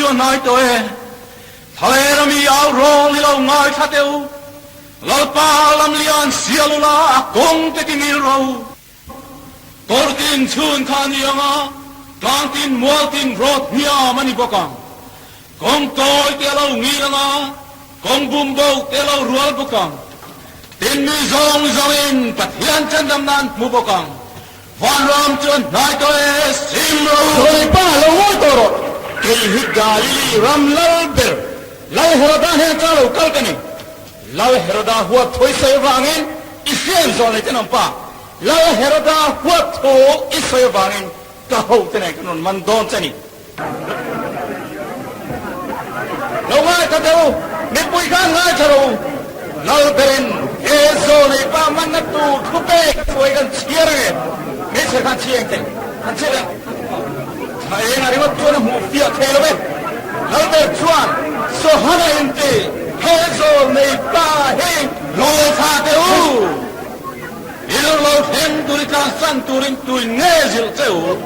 chu a hnai tawh e. Thlaler ami au rawl hi lo ngaithla teh u. Lalpa lamlian sial ula a kawng te ti ngil ro. Kawr tin chhun kha a ni ang a, tlang tin mual tin rawt hniam a ni bawk ang. Kawng tawi te a lo ngil ang a, kawng bum bo te a lo rual bawk ang. Tin mi zawng zawngin Pathian chandam nan hmu bawk ang. Vanram chu an hnai tawh e, sim ro. Lalpa lo ngawi tawh rawh, kei hi Galili ram lal ber, Lal Heroda hnena cha lo kal ka ni. Lal Heroda huat thu i sawi avangin i hriam zawh nei tenawm pa, Lal Heroda huat thu i sawi avangin ka hote nen kan rawn man dawn che ni. Lo ngaithla teh u, mipui khan ngaithla rawh u. Lal berin he zawnei pa manna tur thu pek a hruai kan chhiar ange. Hmeichhe khan chhi eng teh, han chhiar ang. Thla eng a ringawt chuan a hmuh fiah thei lo ve. Lal ber chuan Johana in ti, He zawnei pa hi lo thla teh u. I lo lo thleng tur i tlansan turin tuin nge zilh che u?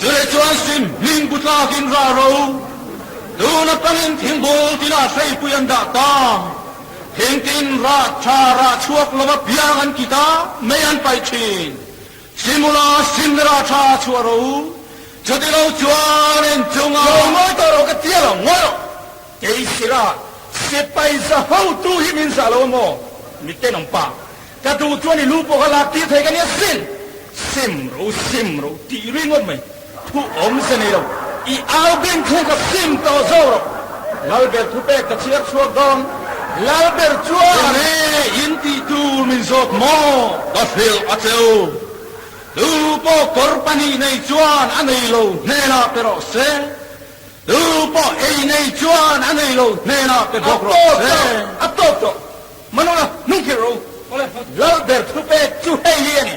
Chuleh chuan sim hming bu tlakin ra ro, tun atangin thingbul tinah hreipui an dah ta. Thingtin rah tha rah chhuak lova piang an kit a, mei an paih thin. Simula sim le rah tha chhuah ro, chuti lo chuan inchunga. Lo ngawi tawh rawh ka tia lo, ngawi rawh. Kei sira sipai za hotu hi min zah lo amaw? Mi tenawm pa. Ka duh chuan i lu pawh ka lak tir thei ka nia sin! Sim ro sim ro tih ringawt mai thu awm se nei lo. I au beng thleng ka sim tawh zo rawh. Lalber thupek ka chhiar chhuak dawn. Lalber chuan. Enge in tih tur min zawt maw? Ka hrilh a che u. Tu pawh kawr pahnih nei chuan a nei lo hnenah pe rawh se. Tu pawh ei nei chuan a nei lo hnenah pe bawk rawh se. A tawp tawh. Manuna hnungkhirh ro lal ber thupek chu hei hi a ni,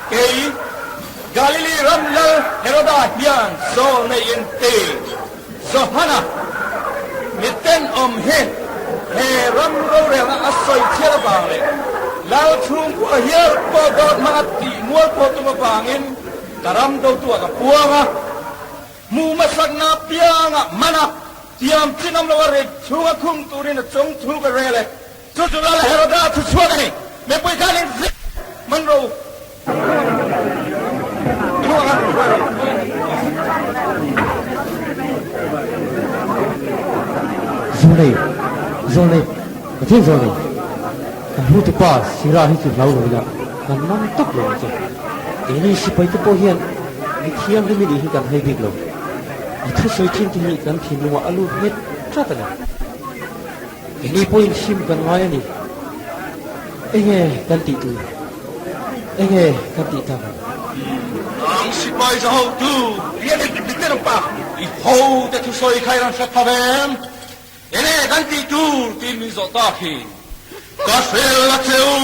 Kei Galili ram lal Heroda hian sawl neiin ti Johana mitenawm hi he ram rorelna a sawi chhiat avang leh lal chhungkua hial pawh dawt hmanga tih mual pawh tum avangin ka ram dotuah ka puang a. Hmuh hmasakna apiangah man a, tiam chin awm loa rik chhunga khung turin a chung thu ka rel e. Chu chu Lal Heroda thu chhuak a ni. Mipui khan in zir man ro chhuak a. Zawlnei, Zawlnei, Pathian Zawlnei, kan hmutu pa Sira hi chu hlau lo ila kan man tawp lo ang che. Keini sipaite pawh hian mi thianghlim i nih hi kan hai bik lo. I thusawi thin te hi kan thinlungah a lut nghet tlat a ni. Keini pawhin hrim kan ngai a ni. Enge kan tih tur? Enge kan tih tak ang? Nang sipai za hotu Rian in mit nen ang pa. I hote thusawi kha i rawn hre tha ve em? Enge kan tih tur tiin min zawh tak hi. Ka hrel a che u,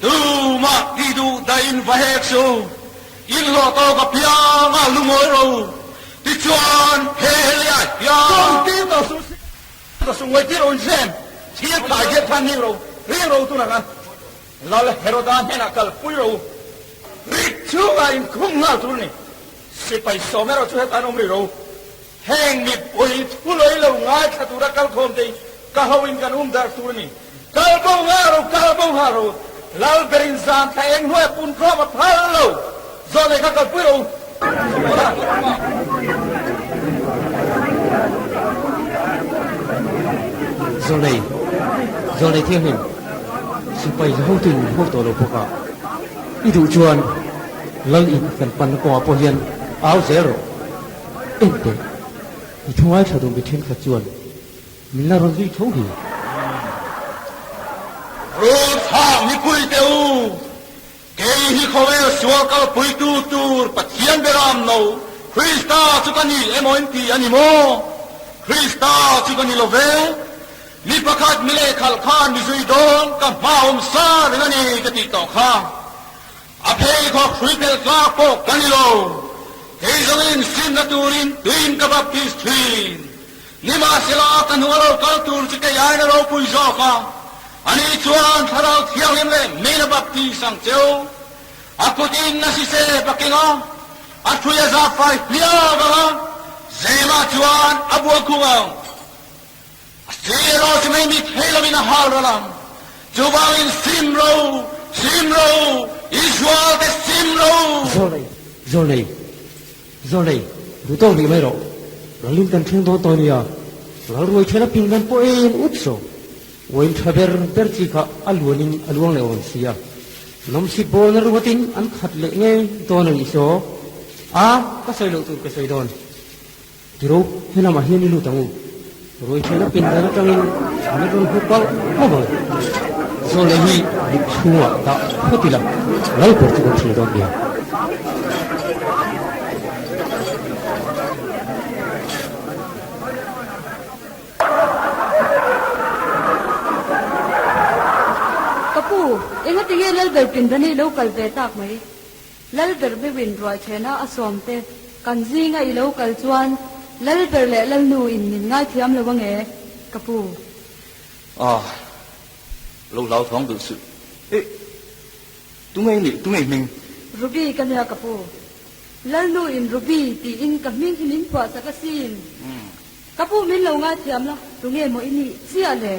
tumah tih duh daih in va hek suh u. In hlawh tawk apiang a lungawi ro u. Tichuan he heliah hian. Tawng tir tawh suh se, tawh suh ngawi tir ro in hrem thil khai hian khan ning ro, ring ro tunah khan Lal Heroda hnenah kal pui ro u. Rik chhungah in khung nghal tur a ni. Sipai sawm erawh chu hetah an awm rih ro u. Heng mipui thulawi lo ngaithla tura kalkhawm te hi ka ho in kan um darh tur a ni. Kal bo nghal ro, kal bo nghal ro, lal ber in zan thla eng hnuai a pun khawm a phal lo, zawh leh kha kalpui ro. Zawlnei, Zawlnei Thianghlim, sipai za hotu in min ho tawh lo bawk a, i duh chuan lal in kan panna kawngah pawh hian au zel rawh. Enteh, i thu ngaithla duh mi thenkhat chuan min la rawn zui tho hi. Rulthlak mipui te u, kei hi khawvel sual kalpuitu tur Pathian beram no, Krista chu ka ni emaw in ti a ni maw? Krista chu ka ni lo ve. Mi pakhat mi lehkhalh khan mi zui dawn ka hma awm sa reng a ni ka tih tawh kha. A pheikhawk hrui pelh tlak pawh ka ni lo. Kei zawngin simna turin tuin ka baptis thin. Nimahsela ka hnung a lo kal tur chu kei aiin a ropui zawk a, ani chuan Thlarau Thianghlim leh Meina baptis ang cheu. A kutin a sise paking a, a hrui a zah fai hliau vang a. Zema chuan a buakhung ang. A sir aw chu mei mit thei lovin a hal ral ang. Chuvangin sim ro, sim ro, Israel te sim ro! Zawlnei, zawlnei, zawlnei, duh tawk rih mai rawh. Ralin kan thleng dawn tawh nia. Ral ruai thena pindan pawh en ut so. Uain tha ber ber chi kha a luanin a luang leh awm sia. Nawmsip bawlna ruatin an khat leh ngei dawn a nih saw. A, ka sawi loh tur ka sawi dawn. Tiro, helamah hian i lut ang u. Ruaithena pindan atangin min rawn hmu palh hlauh ang. Zawlnei hi buk chhungah dah phawt ila, lal ber chu kan hrilh dawn nia. Ka pu, engatinge Lalber pindan hi lo kal ve tak mai? Lalber meuhin ruaichhena a sawm te kan zinga i lo kal chuan Lalber leh Lalnu in min ngaithiam lo ange, ka pu. Ah, lo hlau thawng duh suh. Eh, tunge i nih, tunge i hming? Ruby ka nia ka pu. Lalnu in Ruby tiin ka hming hi min phuah sak asin. Ka pu min lo ngaithiam la, tunge maw i nih chiah le?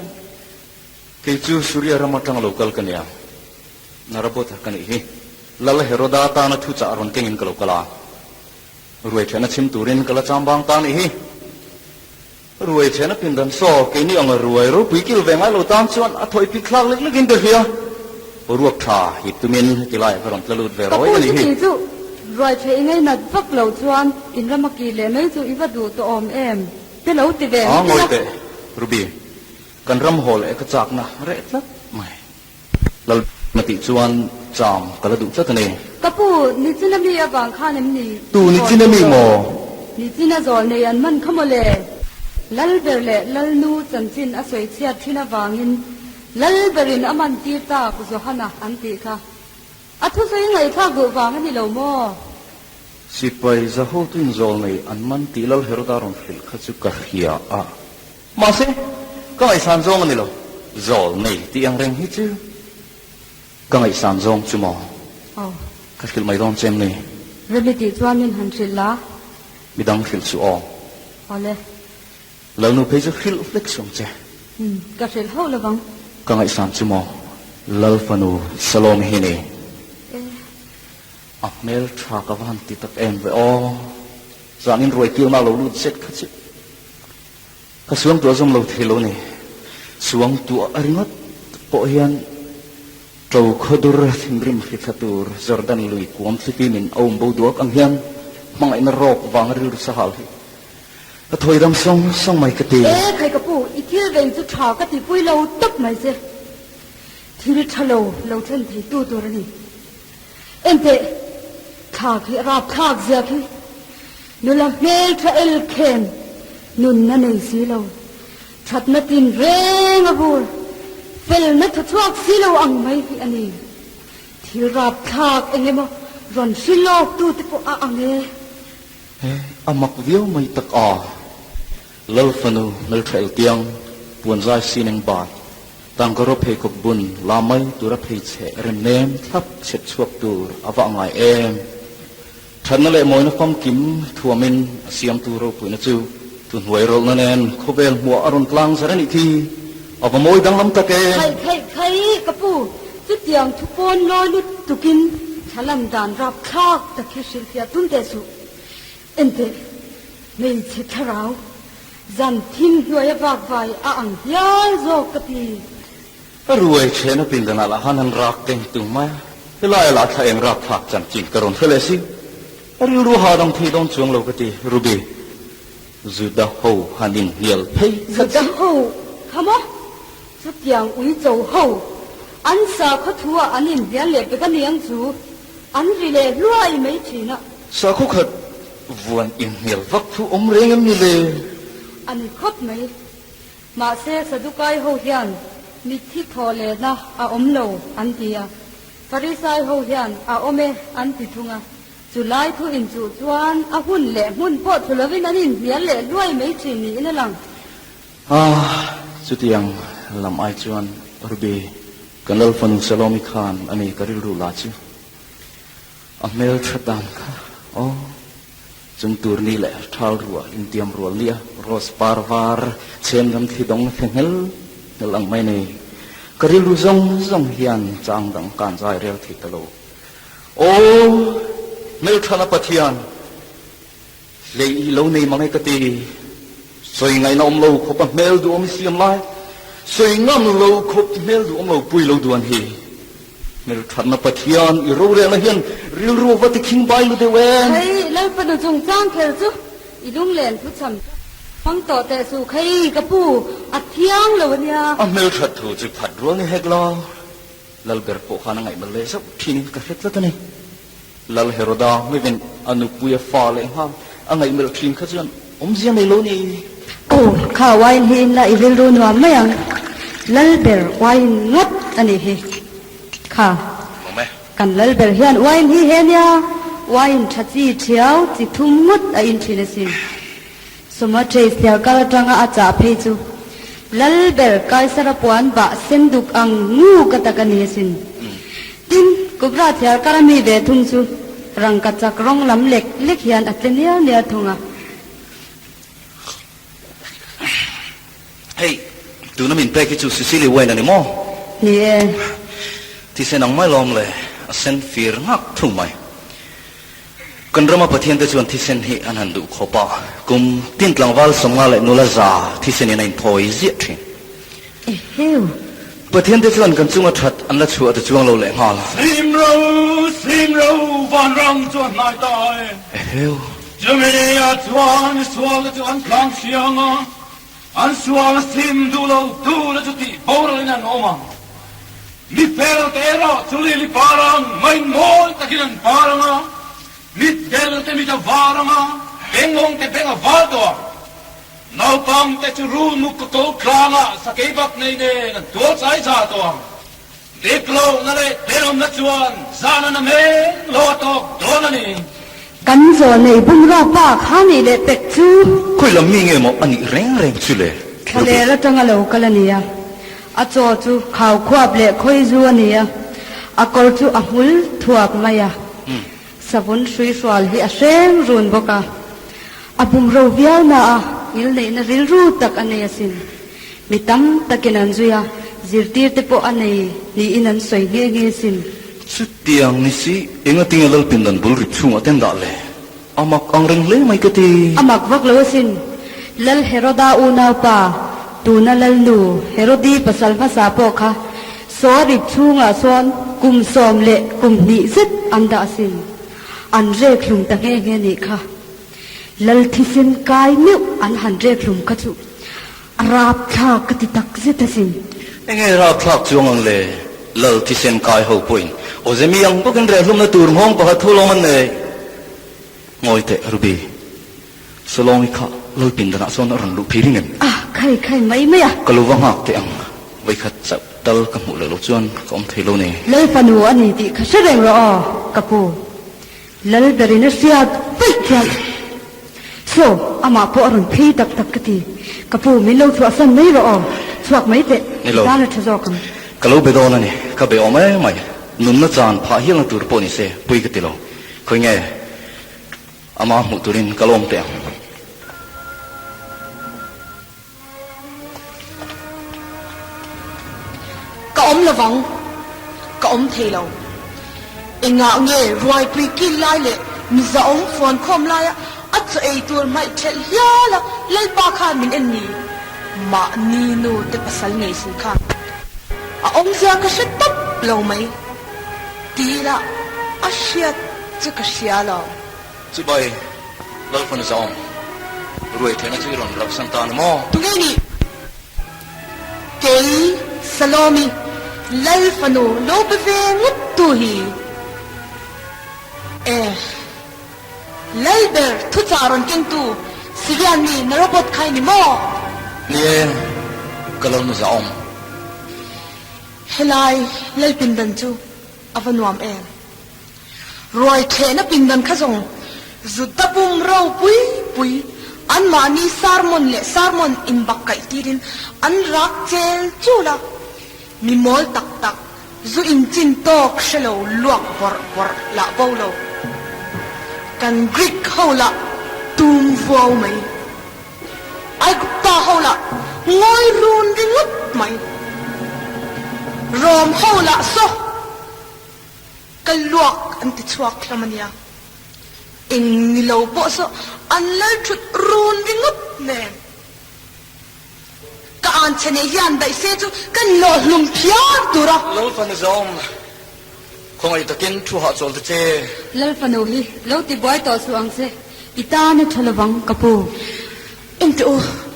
Kei chu Suria ram atang lo kal ka nia. Narabotha ka nih hi. Lal Heroda tana thu chah rawn kengin ka lo kal a. Ruai thehna chhim turin ka la cham bang ta nih hi. Ruai thehna pindan saw keini anga ruai ropui kil ve ngai lo tan chuan a thawi pik thlak lek lekin ka hria. Boruak tha hip tumin heti laiah ka rawn tla lut ve Ka rawi pu a nih hi. chuti chu ruai theh i ngainat vak lo chuan in rama ki leh mai chu i va duh tawh awm em? Te lo ti ve A ngawt ila. ngawi teh Ruby, kan ram haw leh ka chakna reh tlat mai. Lal na tih chuan cham ka la duh tlat a ni. Ka pu, Nichina mi avang khan em ni? Tu Nichina mi maw? Nichina zawl nei an man kha maw le? Lalber leh Lalnu chanchin a sawi chhiat thin avangin Lalberin a man tir tak Johana an tih kha. A thusawi ngaihthlak duh vang a ni lo maw? Sipai Zahotuin zawl nei an man tih Lal Heroda rawn hrilh kha chu ka hria a. Mahse, ka ngaihsan zawng a ni lo. Zawl nei tih ang reng hi chu ka ngaihsan zawng chu maw? Aw. Ka hrilh mai dawn che em ni? Remi tih chuan min han hrilh la. Midang hrilh suh aw. Awle. Lalnu phei chu hrilh hlek suh ang che. Umm, ka hrilh hauh lovang. Ka ngaihsan chu maw? Lal fanu Salome hi ni. E. A hmel tha ka va han ti tak em ve aw. Zanin ruai kilna lo lut zet kha chu. Ka suang tuah zawm lo thei lo ni. Suang tuah ringawt pawh hian ṭo khawdur thinrim hrithla tur Jordan lui kuam thlipi min a um bo duak ang hian hmangaihna rawk vanga rilru sahal hi ka thawi dam sawng sawng mai ka ti. E khai ka pu, i thil veng chu ṭha ka tihpui lo tawp mai che. Thil ṭha lo lo thlen thei tu tur a ni. Enteh, thla khi a rap thlak zia khi nula hmel tha el khen nunna nei si lo, thatna tin reng a vur, felna tha chhuak si lo ang mai hi a ni. Thil rap thlak eng emaw rawn hri lawk tu te pawh a ang e. He, a mak viau mai tak a. Lal fanu hmeltha eltiang puanzai sineng bat Tangkaraw pheikhawk bun la mai tura phei chhe rem nem thlap chhep chhuak tur a va ngai em? Thatna leh mawina famkim thuamin a siamtu ropuina chu thuhnuai rawlhna nen khawvel hmuah a rawn tlang zar a nih khi. A va mawi danglam tak em? Khaih khaih khaih ka pu, chutiang thu pawn lawi lut tukin thlalam dan rap thlak tak hi hrilhfiah tum teh suh. Enteh, hmeichhe thlarau Zan thim hnuaia vak vai a ang hial zawk ka ti. Ka ruai thehna pindanah lah khan an rak teng tung mai a, helai lah thla eng rak thlak chanchin ka rawn hre leh si. A rilru hahdam thei dawn chuang lo ka ti, Ruby. Juda ho han inhnial phei tlat. Juda ho kha maw? Chutiang uicho ho an sakhaw thu ah an inhnial leh pek a ni ang chu, an ri leh hluai mai thin a. Sakhaw khat Vuan inhnial vak thu awm reng em ni le? A ni khawp mai. Mahse Sadukai ho hian mitthi thaw lehna a awm lo an ti a, Farisai ho hian a awm e an ti thung a. Chu lai thu inchuh chuan a hun leh hmun pawh thu lovin an inhnial leh hluai mai thin niin a lang. Ah, chutiang lam ai chuan Ruby, kan Lalfanu Salomi khan a ni ka rilru la chu. A hmel tha dan kha aw. Chung tur ni leh thal ruah intiam rual nia rose par var chhem lam thli dawng thli nghel nghel ang mai nei. Ka rilru zawng zawng hian chang dang kan zai rel thei ta lo. Aw, hmelthana Pathian, hleih hi lo nei mang e ka ti. Sawi ngaihna awm lo khawp a hmel duhawm i siam lai, sawi ngam lo khawp i hmel duhawm lo pui lo duan hi. Hmelthatna Pathian i rorelna hian rilru va ti khing bai lu deuh em? Hei, Lalfanu chungchang kher chu i lunglen thu cham chu hmang tawh teh suh khei ka pu, a thiang lo a nia. A hmelthat thu chu phat rual ni hek lo. Lalber pawh khan a ngaihmal leh zauh thin ka hre tlat a ni. Lal Heroda hmevin a nupui a fa leh nghal a ngaihmelh thin kha chuan awmzia nei lo ni. Aw, kha wine hi in la i rilru nuam mai ang. Lalber wine ngawt a nih hi. Kha, kan Lalber hian wine hi he nia, wine tha chi thiau chi thum ngawt a in thin asin. Somatrace thiar kal atanga a chah phei chu Lalber Kaisara puan bah sen duk ang ngu ka tak a ni asin. Tin, Kubra thiar kar a mi ve thung chu rangka chak rawng lam lek lek hian a tle nial nial thung a. Hei, tuna min pek hi chu Sicily wine a ni maw? Ni e. Thisen ang mai lawm le, a sen fir nghak thung mai. Kan rama Pathian te chuan thisen hi an han duh khawp a, kum tin tlangval 50 leh nula za thisen in a inthawi ziah thin. Eheu! Pathian te chuan kan chunga that an la chhuah ta chuang lo leh nghal. Sim ro, sim ro, vanram chu a hnai ta e. Eheu! Chumi ah chuan sual te chu an tlang chiang a, an sual a sim duh lo tu te chu tih boral in an awm ang. Mi fel te erawh chu lili par ang main mawi takin an par ang a, mit del te mit a var ang a, bengawng te beng a var tawh ang. Naupang te chu rul muk ka ko tlangah sakei bak nei nen an tual chai za tawh ang. Dik lohna leh tenawmna chuan zan a na meng lo a tawk dawn a ni. Kan zawl nei bungraw pa kha nih leh pek chu. Khawi lam mi nge maw a nih reng reng chu le? Thlaler atanga lo kal a ni a, a chaw chu khau khuap leh khawi zu a ni a, a kawr chu a hmul thuap mai a, savun hrui hrual hi a hreng run bawk a, a bumro viau na a ngilneihna rilru tak a nei asin. Mi tam takin an zui a, zirtir te pawh a nei niin an sawi nghe nghe sin. Chutiang ni si, engatinge Lalpindan bul rip chhungah ten dah le? A mak ang reng hle mai ka ti. A mak vak lo asin. Lal Heroda unaupa, tuna Lalnu Herodi pasal hmasa pawh kha saw rip chhungah sawn kum sawm leh kum hnih zet an dah asin. An rek hlum ta nghe nghe nih kha. Lal thisen kai meuh an han rek hlum kha chu a rapthlak ka ti tak zet asin. Enge rapthlak chuang ang le? Lal thisen kai ho pawhin Awzemi ang bawkin reh hlumna tur nghawng pakhat thu lawm an nei. Ngawi teh Ruby, Sawlawng i kha Lal pindanah chuan a rawn luh phei ring em? Ah, khai khai mai mai a. Ka lo va nghak teh ang, vawikhat chauh tal ka hmuh leh lo chuan ka awm thei lo ni. Lal fanu a ni tih kha hre reng rawh aw, ka pu. Lalberin a hriat vaih hian Saw, amah pawh a rawn phei tak tak ka ti. Ka pu, min lo chhuahsan mai rawh aw, chhuak mai teh, Ni lo. i tan a tha zawk ang. Ka lo be dawn a ni, ka be awm em mai. Nunna chan phah hialna tur pawh ni se, pui ka ti lo. Khawi nge, amah hmuh turin ka lawm teh ang. Ka awm lovang, ka awm thei lo. Engah nge ruaipui kil lai leh mizaawm fuan khawm laia a chaw ei tur hmaih ṭhelh hial a Lalpa khan min en ni? Mahni nu te pasal ngei si khan a awmzia ka hre tawp lo mai. Ti ila a hriat chu ka hria lo. Chibai, Lalfanu Zaawm, ruai theihna chu i rawn rauhsan ta ni maw? Tunge nih? Kei, Salomi, Lalfanu lo be ve ngawt tu hi. E, Lalber thuchah rawn kengtu Syrian mi na robot kha i ni maw? Ni e, ka Lalnu Zaawm. Helai Lalpindan chu a va nuam em? Ruai thlehna pindan kha zawng Juda pum ropui pui anmahni sermon leh sermon inbak kaih tirin an rak chel chul a, mi mawl tak tak zu inchin tawk hre lo luak bawrh bawrh lah bo lo. Kan Greek ho lah. tum vuau mai. Aigupta ho lah ngawi run ringawt mai. Rom ho lah saw ka luak an ti chhuak hlawm a nia. Eng ni lo pawh saw an lal thut run ringawt nen. Ka an chhe nei hian daih se chu ka nawh hlum phiar tur a. Lalfanu zawm, khawngaih takin thu hahchawl ta che. Lalfanu hi lo ti buai tawh suh ang che, i tan a tha lovang ka pu. En teh u,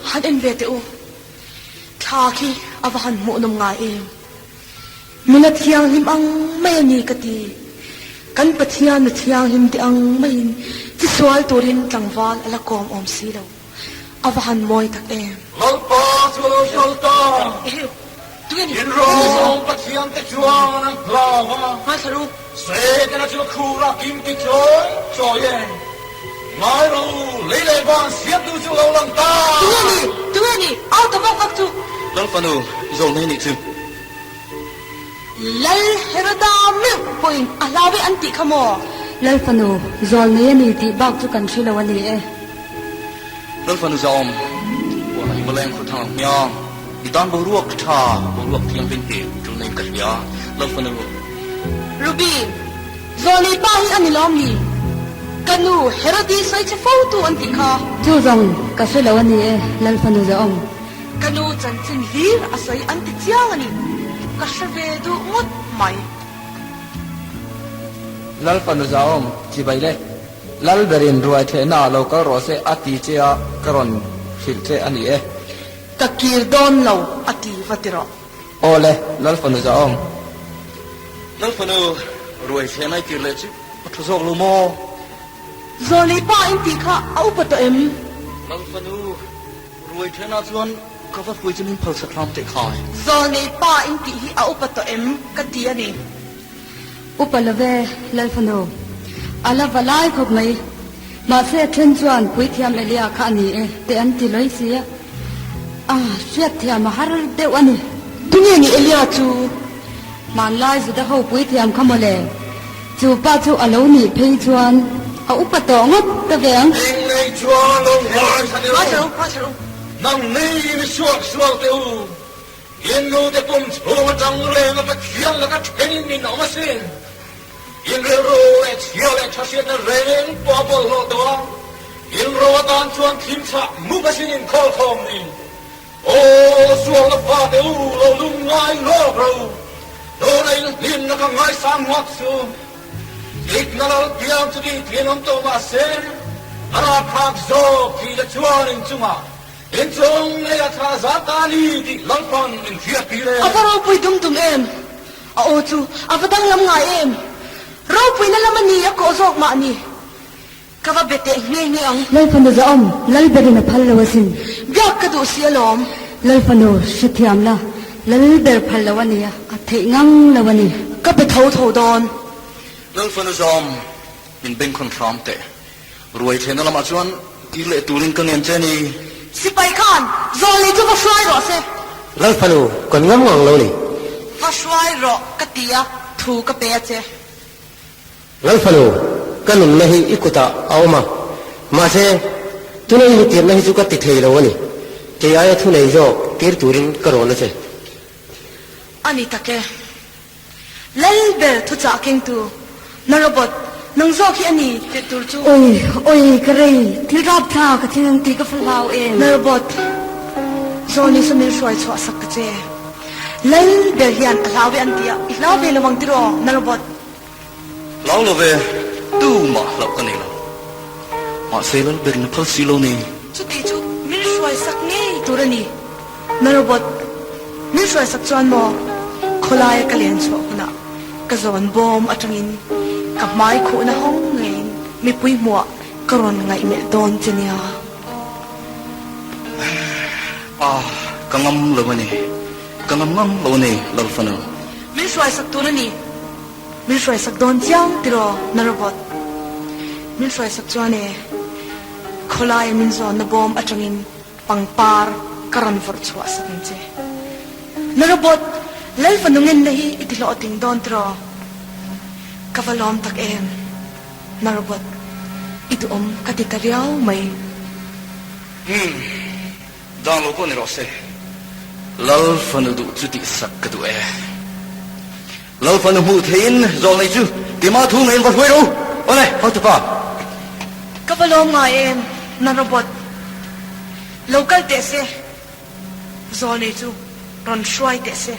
han en ve teh u. Thla khi a va han hmuhnawm ngai em. Nula thianghlim ang mai a ni ka ti. Kan Pathian nu thianghlim te ang maiin chi sual turin tlangval a la kawm awm si lo. A va han mawi tak em! Lalpa chu a lo kal ta. In rawng Pathian te chuan an hlau a. Setana chu a khur a kim ti chawi chawi e. Ngai ro lei leh van siamtu chu a lo lang ta. Tunge ni? Tunge ni? Au ta vak vak chu. Lal fanu zawlnei nih chu. Lal Heroda meuh pawhin a hlau e an tih kha maw? Lal fanu zawlnei a ni tih bak chu kan hre lo a ni e. Lal fanu zawm, Puan hi va leng khur thang ang hmiang. I tan boruak tha, boruak thianghlim hi tul neiin ka hria. Lal fanu. Ruby, Zawlnei pa hi a ni lawm ni? Ka nu Herodi sawi che fo tu an tih kha. Chu zawng ka hre lo a ni e, Lal fanu zawm. Ka nu chanchin hlir a sawi an ti chiang a ni, ka hre ve duh ngawt mai. Lal fanu Zaawm, chibai le. Lal berin ruai thehna ah lo kal rawh se a ti che a, ka rawn hrilh che a ni e. Ka kir dawn lo a ti va ti rawh. Aw le, Lal fanu Zaawm. Lal fanu, ruai thehna i tir leh chu a thu zawk lo maw? Zawlei pa in tih kha a upa tawh em? Lal fanu, Ruai thenah chuan ka va hruai chu min phalsak hram teh khai. Zawlnei pa in tih hi a upa tawh em ka ti a ni. Upa love Lalfanu, a la va lai khawp mai. Mahse a then chuan Puithiam Elia kha a ni e te an ti lawi si a, a hriatthiam a har deuh a ni. Tunge ni Elia chu? Hmanlai Juda ho Puithiam kha mawle. Chu pa chu a lo nih phei chuan a upa tawh ngawt ta ve ang. Eng nei chuan lo ngaithla ni lo, nang nei mi suak sual teh u, in nu te pum chhung atang reng a Pathian laka thenin min awm asin. In rilru leh chhia leh tha hriatna reng pawh a bawlhhlawh tawh a, in ro atan chuan thim chhah mup asin in khawl khawm ni. Aw sualna fate u lo lung ngai lawk ro, tuna in hlimna ka ngaisang ngawt chu. Dikna lal piang chu tih thin awm tawh mah se, a rapthlak zawk tih le chuan in chungah in chung lei a thlah zat ta a ni tih Lalpan min hriat tir e. A va ropui dum dum em! A aw chu a va danglam ngai em! Ropuina lam a ni a kawh zawk mah ni. Ka va be teh nghe nghe ang. Lalfanu Zahawm, Lal berin a phal lo asin. Biak ka duh si alawm. Lalfanu, hrethiam la, Lal ber phal lo a nia, a theih ngang lo a ni. Ka be tho tho dawn. Lalfanu Zahawm, min bengkhawn hram teh. Ruai thlehna lamah chuan kir leh turin ka ngen che ni. Sipai khan Zawlei chu va hruai rawh se. Lalfanu, kan ngam ngang lo ni. Va hruai rawh ka ti a, thu ka pe a che. Lalfanu, ka nunna hi i kutah a awm a, mahse, tuna i mitirna hi chu ka ti thei lo a ni. Kei aia thu nei zawk tir turin ka rawn a che. A ni tak e. Lal ber thuchah kengtu, na robot, nang zawk hi a ni tih tur chu. Oi, oi, ka rei, thil rap thla ka thleng ang tih ka fa hlau em. Na robot, Zawni saw min hruai chhuah sak ta che. Lal ber hian a hlau ve an ti a, i hlau ve lo ang tiraw, na robot. Hlau lo ve, tumah hlauh ka nei lo. Mahse Lalberin a phal si lo ni. Chuti chu min hruai sak ngei tur a ni. Na robot, min hruai sak chuan maw khawlaia ka len chhuah hunah ka zawn bawm atangin ka hmai khuhna hawng ngeiin mipui hmuah ka rawn ngaihmelh dawn che nia. Ah, ka ngam lo a ni. Ka ngam ngam lo a ni, Lalfanu. Min hruai sak tur a ni. Min hruaisak dawn chiang tiraw na robot? Min hruaisak chuan e, khawlaia min zawnna bawm atangin pangpar ka rawn vawrh chhuah sak ang che. Na robot, Lalfanu ngenna hi i ti hlawhtling dawn tiraw? Ka va lawm tak em, na robot. I duhawm ka ti ta riau mai. Umm, dang lo pawh ni rawh se. Lal fanu duh chu tihsak ka duh e. Lal fanu hmuh theihin zawh nei chu keimah thu ngeiin va hruai ro. Awle, hotupa. Ka va lawm ngai em, na robot. Lo kal teh se. Zawlnei chu rawn hruai teh se,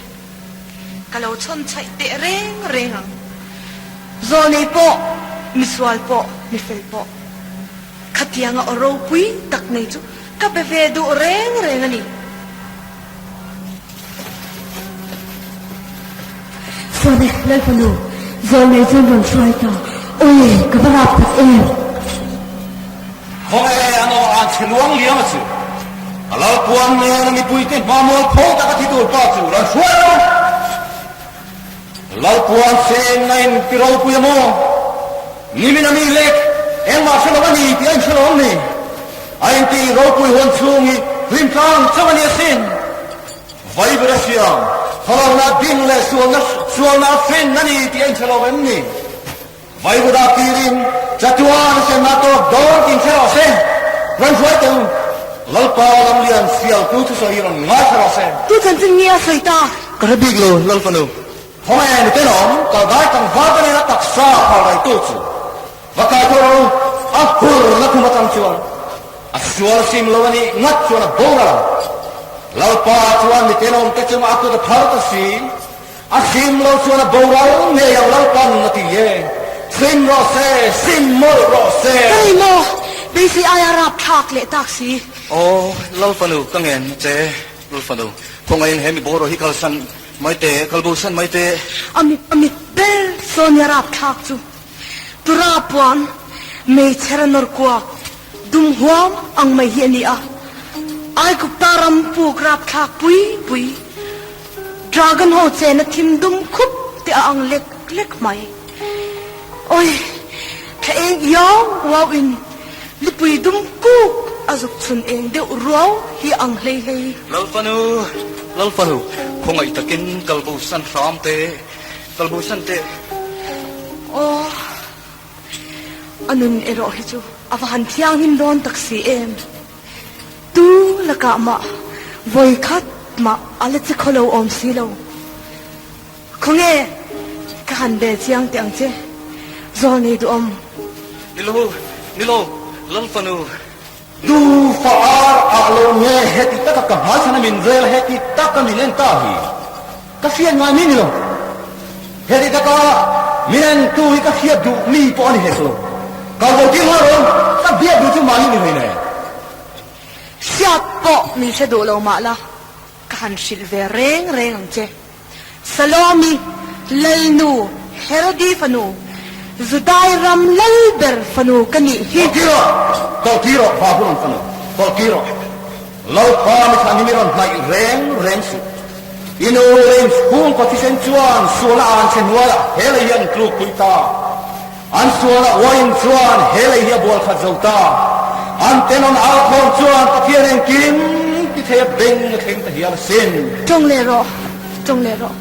ka lo chhawn chhaih teh reng reng ang. Zawlnei pawh, misual pawh, mifel pawh, khatianga aw ropui tak nei chu ka be ve duh reng reng a ni. Sawne, Lalfanu, zawlnei chu an rawn hruai ta. Awi, ka va rap tak em! Khawnge an aw an chhe luang liam a chu. A lalpuan nen a mipuite hma mual pho tak a thi tur pa chu rawn hruai lo. Lalpuan seng a in ti ropui a maw? Nimin a mi lek engmah hre lo a ni tih a inhre lo ang ni. A inti ropui huan chhung hi hlim tlang chauh a ni asin. Vaibur a siam, khawlawna ding leh sualna sualna a hrin a ni tih a inhre lo em ni? Vaibuda tirin chatuan a semna tawk dawn tih inhre rawh se. Rawn hruai teh u, Lalpa Lamlian sialtu thusawi hi rawn ngaithla rawh se. Tu chanchin nge a sawi ta? Ka hre bik lo, Lalfanu. Khawnge nute lawm, kal dai tlangval te nena taksa phal raitu chu va kai tawh rawh u, a hur na khum atang chuan a sual sim lo a nih ngat chuan a boral ang. Lalpa chuan mitenawm te chungah a kut a phar ta si, a sim lo chuan a boral ngei ang Lalpan a ti e, sim rawh se, sim mawlh rawh se. Ka ni maw? Beisei aia rapthlak leh tak si. Aw, Lalfanu ka ngen che. Lalfanu, khawngaihin he mi bawraw hi kalsan mai teh, kalbosan mai teh. A mit a mit ber Sonia rapthlak chu Tura puan meichher a nawr kuak dum huam ang mai hi a ni a. Aigupta ram puk rapthlak pui pui, dragon ho chena thim dum khup te a ang lek lek mai. Awi, thla eng iau uau in lipui dum kuk a zuk chhun eng deuh ruau hi ang hlei hlei. Lalfanu, Lalfanu, khawngaih takin kalbosan hram teh, kalbosan teh. Aw, a nun erawh hi chu a va han thianghlim dawn tak si em. Tu lakah mah vawi khat mah a la che khaw lo awm si lo. Khawnge ka han bel chiang teh ang che, Zawlnei duhawm. Nilo, nilo, Lal fanu. Du fa ar ah lo nge heti taka ka hmaichhan a min rel heti taka min en ta hi ka hriat ngai mi nilo. Heti taka min en tu hi ka hriat duh mi pawh a ni hek lo. Ka vo tir nghal rawh, ka biak duh chu mahni ni hlei ne. Hriat pawh min hre duh lo mah la, Ka han hrilh ve reng reng ang che. Salomi, Lalnu, Herodi fanu, Judai ram lal ber fanu ka nih hi. Tawlhtir rawh, tawlhtir rawh, Babulon fanu, tawlhtir rawh. Lalpa mi thlan hi mi rawn hnaih reng reng suh. I nu leh in chhungkaw thisen chuan sualna an chhe hnuaiah he lei hi an tlukpui ta. An sualna uain chuan he lei hi a bual khat zo ta. An tenawn au thawm chuan Pathian engkim ti thei a beng a thleng ta hial asin. Tawng leh rawh, tawng leh rawh.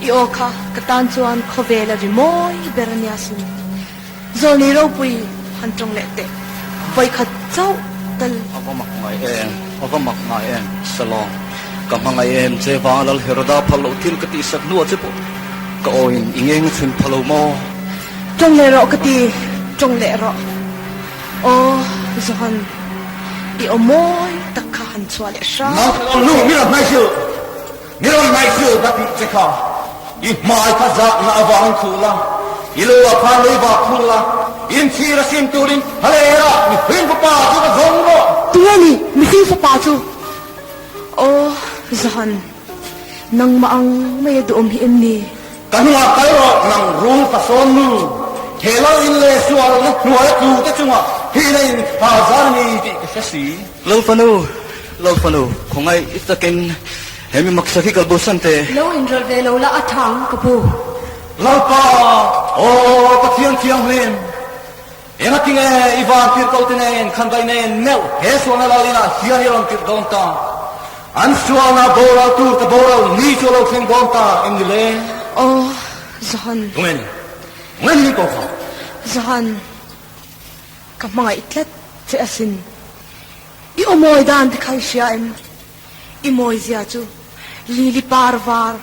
I aw kha ka tan chuan khawvel a ri mawi ber a nia sin. Zawlni ropui han tawng leh teh. Vawikhat chauh tal. A va mak ngai em, a va mak ngai em, Salom. Ka hmangaih em che vang Lal Heroda phal loh thil ka tihsak hnuah che pawh ka awin i ngeng a chhun pha lo maw? Tawng leh rawh ka ti, tawng leh rawh. Aw, Johan, i aw mawi tak kha han chhuah leh hram Nang che. Nu, mi rawn hnaih sil, mi rawn hnaih sil ka tih che kha. I hmai kha zahna avangin khuh la, i lu ah khan lei vak thung la, inchhir a sim turin Halelah mihring fapa chu ka zawng rawh. Tunge ni mihring fapa chu? Aw, Johan, nangmah ang mai a duhawm hi em ni? Ka hnungah kal rawh, nang rul ka sawn nu. He lal in leh sual na hnuai a tlu te chungah hina in tha zan a ni tih ka hre si. Lalfanu, Lalfanu, khawngaih i takin he mi maksak hi kalbosan teh. Lo inrawlh ve lo la a tha ang ka pu. Lalpa, aw Pathian Thianghlim, Engatinge i van tirhkohte nen khan daih nen meuh he sualna lal inah hian i rawn tirh dawn ta? An sualna boral tur ka boral ni chu a lo thleng dawn ta em ni le? Aw, Johan. Tunge ni? Tunge ni min ko kha? Johan, Ka hmangaih tlat che asin. I aw mawi dan te kha i hria em? I mawizia chu lili par var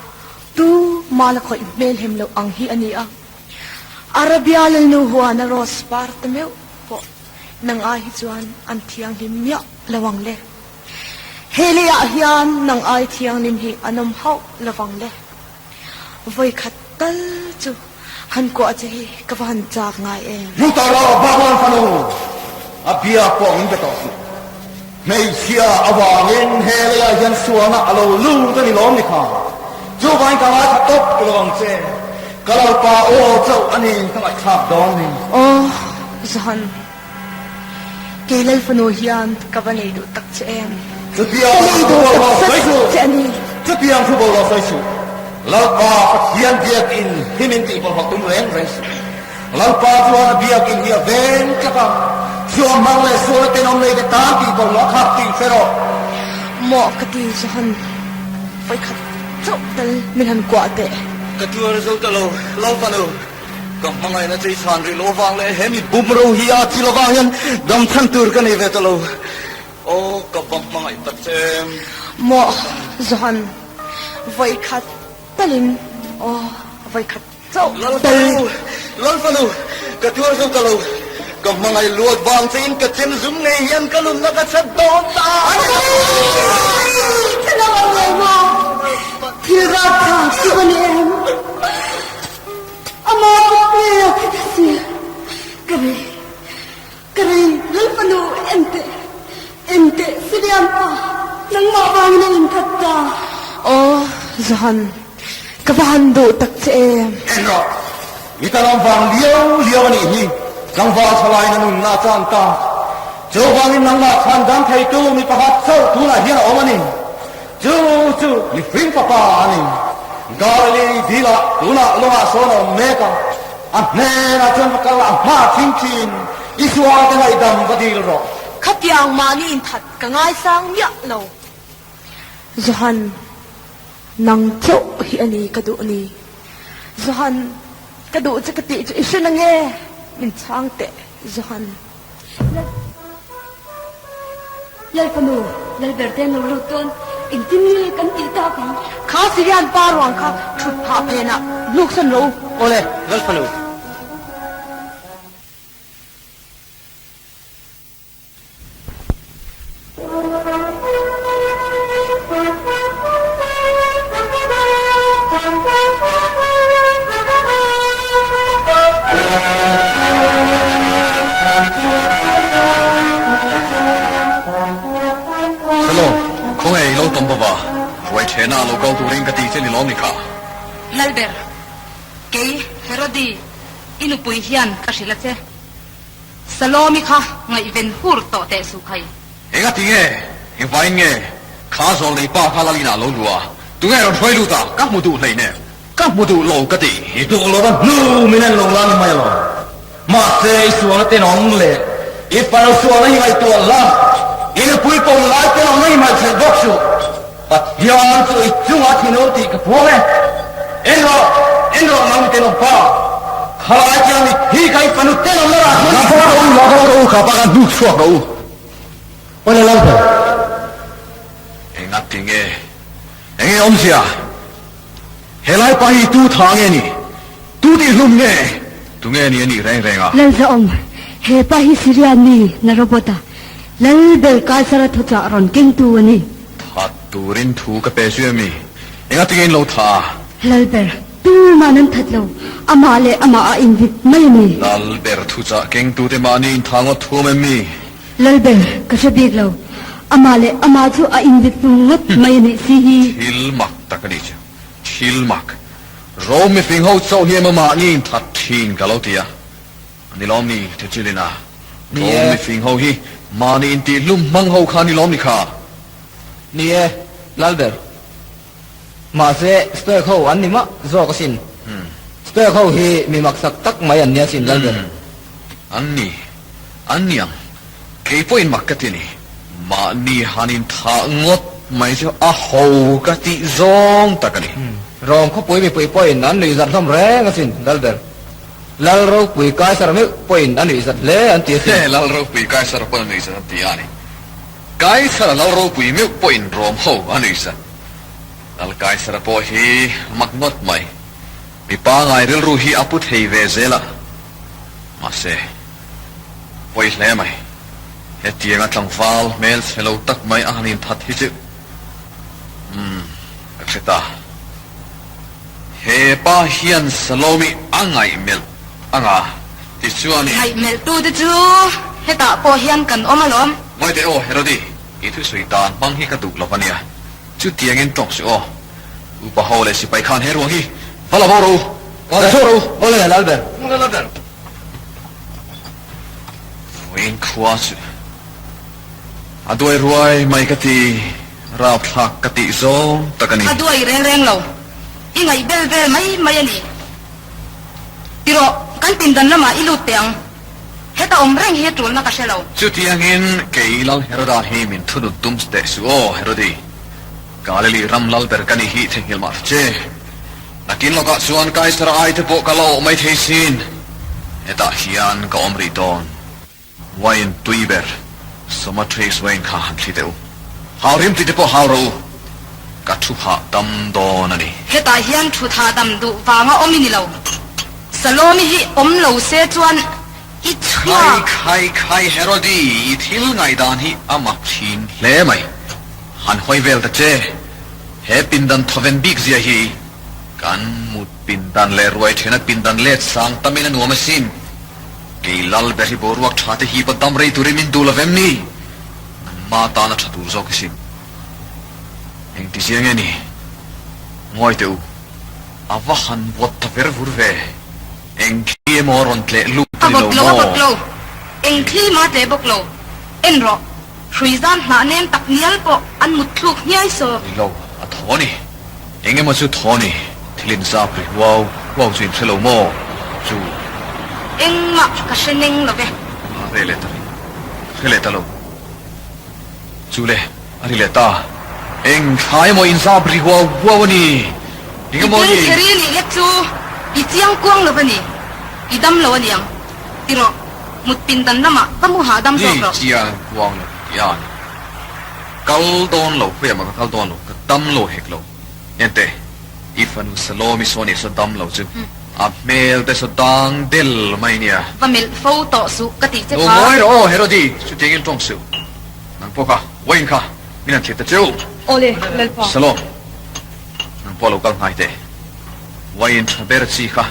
tu mala khawih hmel hem loh ang hi a ni a. Arabia lalnu huana rose par te meuh pawh nang ai hi chuan an thianghlim miah lo ang le. He leiah hian nang ai thianghlim hi an awm hauh lo vang le. Vawikhat tal chu han kuah che hi ka va han chak ngai em. Lutara Babylon fanu a biak pawh min be tawh suh. Hmeichhia avangin he leiah hian sualna a lo lut a ni lawm ni kha. Chuvangin ka ngaithla tawp lo ang che. Ka Lalpa aw chauh a ni ka ngaihthlak dawn ni. Aw Johan. Kei Lalfanu hian ka va nei duh tak che em? Chutiang thu bawlhhlawh sawi suh! Chutiang thu bawlhhlawh sawi suh! Lalpa Pathian biakin hi min tih bawlhhlawh tum reng reng suh. Lalpa chuan a biakin hi a veng tlat a, suamhmang leh suala tenawm nei te tan tih bawlhhlawh a khak tih hre rawh. Maw ka ti Johan, vawikhat chauh tal min han kuah teh. Ka tuar zo ta lo, Lalfanu. Ka hmangaihna chu i chhan rih loh avang leh he mi bum ro hi a chi lovang hian dam chhan tur ka nei ve ta lo. Aw, ka va hmangaih ta che. Maw, Johan, vawi khat talin, aw, vawi khat chauh tal. Lalfanu, Lalfanu, ka tuar zo ta lo. Ka hmangaih luat vang chein ka chem zum ngei hian ka nunna ka chhat dawn ta. Ka lo ang lo maw? Thil rapthlak chu a ni em? Amah ka pek hi ka si. Ka rei, ka rei Lalfanu enteh, enteh Silian pa, nangmah vangin a inthat ta. Aw Johan, ka va han duh tak che em. En rawh, i talam vang liau liau a nih hi, tlangval thalaiin a nunna a chan ta. Chuvangin nangmah chhan dam theitu mi pakhat chauh tunah hian a awm a ni. Chu chu mihring fapa a ni. Galilee dilah tunah lawngah sawn a awm mek a, a hnenah chuan va kal a, a hma thin thin i sual te ngaihdam va dil rawh. Khatiang mahni inthat ka ngaisang miah lo. Johan, nang chauh hi a ni ka duh ni. Johan, ka duh che ka tih chu i hre na nge? Min chhang teh, Johan. Lalfanu, Lalberte an lo lut dawn, engtin nge kan tih tak ang? Kha Syrian pa ruang kha thut phah phenah hnuk sawn rawh u. Awle, Lalfanu. Hello, khawnge i lo tawm bawk a? Ruai thehna a lo kal turin ka ti che ni lawm ni kha? Lalber, kei Herodi i nupui hian ka hrilh a che. Salomi kha ngaihven hur tawh teh suh khai. Enga ti nge? Engvain nge? Kha zawlnei pa kha Lalina a lo luh a, tunge rawn hruai lut a? Ka hmu duh hleinem. Ka hmu duh lo ka ti. I duh lo va hnu min en lo la ni mai lo. Mahse i sualna tenawm leh i fanu sualna hi ngaihtuah la, i nupui pawm lai tenawmna hi hmaihchhelh bawk suh. Pathian chu i chungah thinur tih ka puang e. En rawh, en rawh nang mi tenawm pa. Khalai chiang mi thi kha i fanu tenawmna rah chu a ni. La rawh u, la rawh u, kha pa kha hnuk chhuak rawh u. Awle Lalber. Engati nge? Enge awmzia? Helai pa hi tu tha nge ni? Tu tih hlum nge? Tu nge ni a nih reng reng a? Lalzawm, he pa hi Syria mi na robot a, Lalber Kaisara thuchah rawn kengtu a ni. That turin thu ka pe zui a mi? Engati nge in lo thah a? Lalber, tuman an that lo, amah leh amah a invit mai a ni. Lalber thuchah kengtute mahni inthah ngawt thu awm em mi? Lalber, ka hre bik lo. Amah leh amah chu a invit hnung ngawt mai a nih si hi. Thil mak tak a nih chu. Thil mak. Rome mifing ho chauh hi emaw mahni inthat thin ka lo ti a. A ni lawm ni Tecilina? Rome mifing ho hi mahni intihhlum hmang ho kha a ni lawm ni kha? Ni e, Lalber. Mahse, Stoic ho an ni mah zawk asin. Stoic ho hi mi maksak tak mai an nia sin Lalber. An ni. An ni ang. Kei pawhin mak ka ti a ni. Mahni han inthah ngawt mai chu a ho ka tih zawng tak a ni. Rom khawpui mipui pawhin an nuihzat hlawm reng asin Lalber. Lal ropui Kaisara meuh pawhin a nuihzat hle an ti asin. Lal ropui Kaisara pawn a nuihzat an ti a ni. Kaisara lal ropui meuh pawhin Rom ho a nuihzat. Lal Kaisara pawh hi mak ngawt mai. Mi pangai rilru hi a pu thei ve zel a. Mahse, pawi hle mai. Hetianga tlangval hmel chhe lo tak mai a han inthat hi chu umm ka hre ta. He pa hian Salomi a ngaihmelh ang a, tichuan i. Ngaihmelh tute chu hetah pawh hian kan awm alawm. Ngawi teh aw Herodi, i thusawi dan hmang hi ka duh lo ania, chutiangin tawk suh aw. Upa ho leh sipai khan he ruang hi va la bo rawh u, la chhuak rawh u. Awle Lalber. Lalber. Vawiin khua chu a duai ruai mai ka ti, rapthlak ka tih zawng tak a ni. A duai reng reng lo, i ngaih bel vel mai mai a ni. Ti rawh, kan pindan lamah i lut teh ang. Heta awm reng hi a tulna ka hre lo. Chutiangin kei Lal Heroda hi min thunun tum teh suh aw, Herodi. Galili ram lal ber ka ni hi theihnghilh mah ta che. Nakin lawkah chuan Kaisara ai te pawh ka la awh mai thei sin. Hetah hian ka awm rih dawn. Wine tui ber, Somatrace wine kha han thli teh u. Hau rim tih te pawh hau rawh u. Ka thu hah dam dawn a ni. Hetah hian thut hahdam duh vanga awm i ni lo. Salomi hi awm lo se chuan i chhuak. Khai khai khai Herodi, i thil ngaihdan hi a mak thin hle mai. Han hawi vel ta che. He pindan thawven bik zia hi kan mut pindan leh ruai thena pindan let sang tamin a nuam asin. Kei lal ber hi boruak tha te hi pa dam rei turin min duh lovem ni? Nangma tan a tha tur zawk asin. Engti zia nge ni? Ngawi teh u, a va han vawt ta ver vur ve. Eng thli emaw a rawn tleh lut A a ni lo vawt lo, a maw? vawt lo. Eng thli mah tleh bawk lo. En rawh. Hrui zan hnah nem tak nial pawh an mut thluk hniai saw. Ni lo, a thaw ni. Eng emaw chu thaw ni. Thil in zap ri huau huau chu in hre lo maw? Chu. Engmah ka hre neng lo ve. A re leh ta lo. Ka hre leh ta lo. Chu le, a ri leh ta. Eng thla emaw in zap ri huau huau a ni. Eng emaw I ni. beng kher i nih lek chu i chiang kuang lo va ni. I dam lo a niang. Ti rawh. Mut pindan lamah ka mu hahdam zawk Ni rawh. chiang kuang lo ti a ni. Kal dawn lo, khawiah mah ka kal dawn lo, ka dam lo hek lo. Ente, i fanu Salomi saw nih saw dam lo chu a hmel te saw dang del mai nia. Va melh fo tawh suh ka tih che Lo kha. ngawi rawh aw Herodi, chutiangin tawng suh. Nang pawh kha, wine kha min han thlir ta cheu. Awle, Lalpa. Salom, nang pawh lo kal hnai teh. Wine tha ber chi kha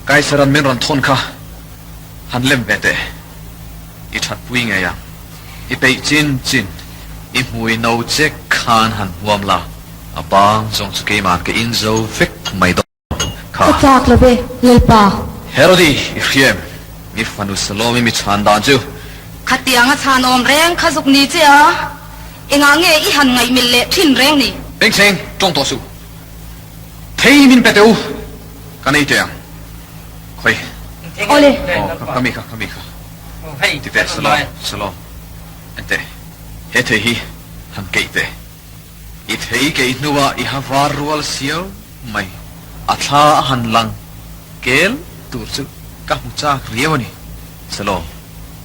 Kaisaran min rawn thawn kha. Han lem ve teh. I that pui ngei ang. I peih chin chin. I hmui no che khan han huam la. A bang zawng chu keimah ka in zo vek mai dawn kha. Ka chak lo ve, Lalpa. Herodi, i hriam. Mi fanu Salomi mi chhan dan chu. Khatiang a chhan awm reng kha zuk ni che a. Engah nge i han ngaihmilh leh thin reng ni? Bengchheng, tawng tawh suh. Thei min pe teh u. Ka nei teh ang. Khawi. Awle. Aw, ka ka mi kha, ka mi kha. Ti teh, Salom, Salom. En teh, he thei hi han keih teh. I thei keih hnuah i ha var rual siau mai. A thla a han lang kel tur chu ka hmu chak riau a ni. Salom,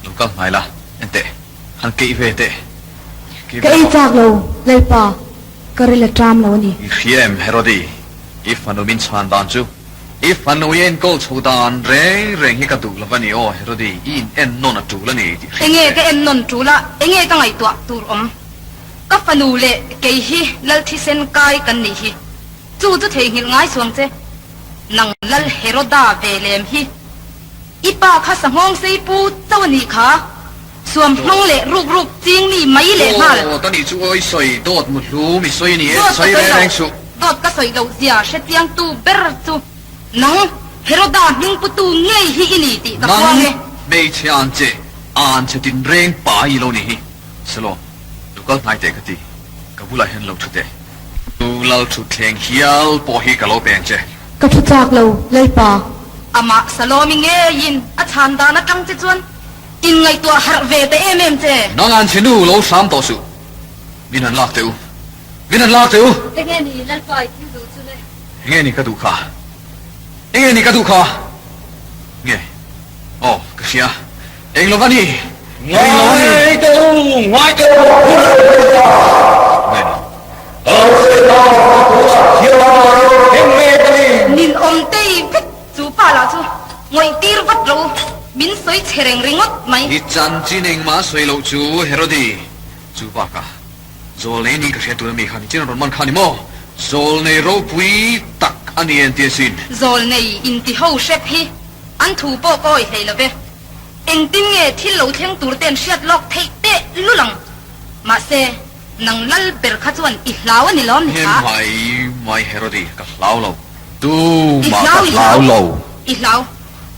lo kal hnai la, en teh, han keih ve teh. Keih ve Ka ei rawh. chak lo, Lalpa. Ka ril a ṭam lo a ni. I hria em, Herodi? I fanu min chhan dan chu i fanu i enkawl chho dan reng reng hi ka duh lo a ni aw, Herodi, i in en nawn a ṭul a ni tih hriat Enge che. ka en nawn ṭul a, enge ka ngaihtuah tur awm? Ka fanu leh kei hi Lal thisen kai kan nih hi. Chu chu theihnghilh ngai suang che. Nang Lal Heroda ve lem hi. I pa kha sanghawng sei pu chauh a nih kha. Suam hmang leh ruk ruk ching mi mai leh nghal. Dawt a nih chu awi sawi dawt mu hlu mi sawi a ni e, Dawt ka sawi sawi reng lo, reng suh. Dawt ka sawi loh zia hre chiangtu ber chu nang Heroda hming putu ngei hi i ni tih ka puang e. Nang hmeichhe an che an che tin reng pa i lo ni hi. Selo, lo kal hnai teh ka ti, ka bulah hian lo thu teh. Tu lal thu thleng hial pawh hi ka lo peng che. Ka thu chak lo, Lalpa. Amah Salomi ngeiin a chhan dan atang che chuan Inngaihtuah harh ve ta em em che. Nang an che nu lo hram tawh suh. Min han lak teh u. Min han lak teh u. Enge ni Lalpa i thil duh chu le? Enge ni ka duh kha? Enge ni ka duh kha? hria. Eng lo va ni? Eng lo a ni? Ngai teh u, ngai teh u, Nge ni? Nin awm tei vek chu pa lah chu ngawih tir vat rawh u, min sawi chhe reng ringawt mai. I chanchin engmah sawi loh chu Herodi chu bakah Zawlnei ni ka hria tuna mi khan chin rawn man kha ni maw? Zawlnei ropui tak a ni en ti asin. Zawlnei inti ho hrep hi an thu pawh ka awih hlei lo ve. Engtin nge thil lo thleng tur te an hriat lawk theih teh lul ang. Mahse, nang lal ber kha chuan i hlau a ni lawm ni He kha? mai mai Herodi, ka hlau lo. I Tumah hlau, ka i hlau hlau. lo. I hlau.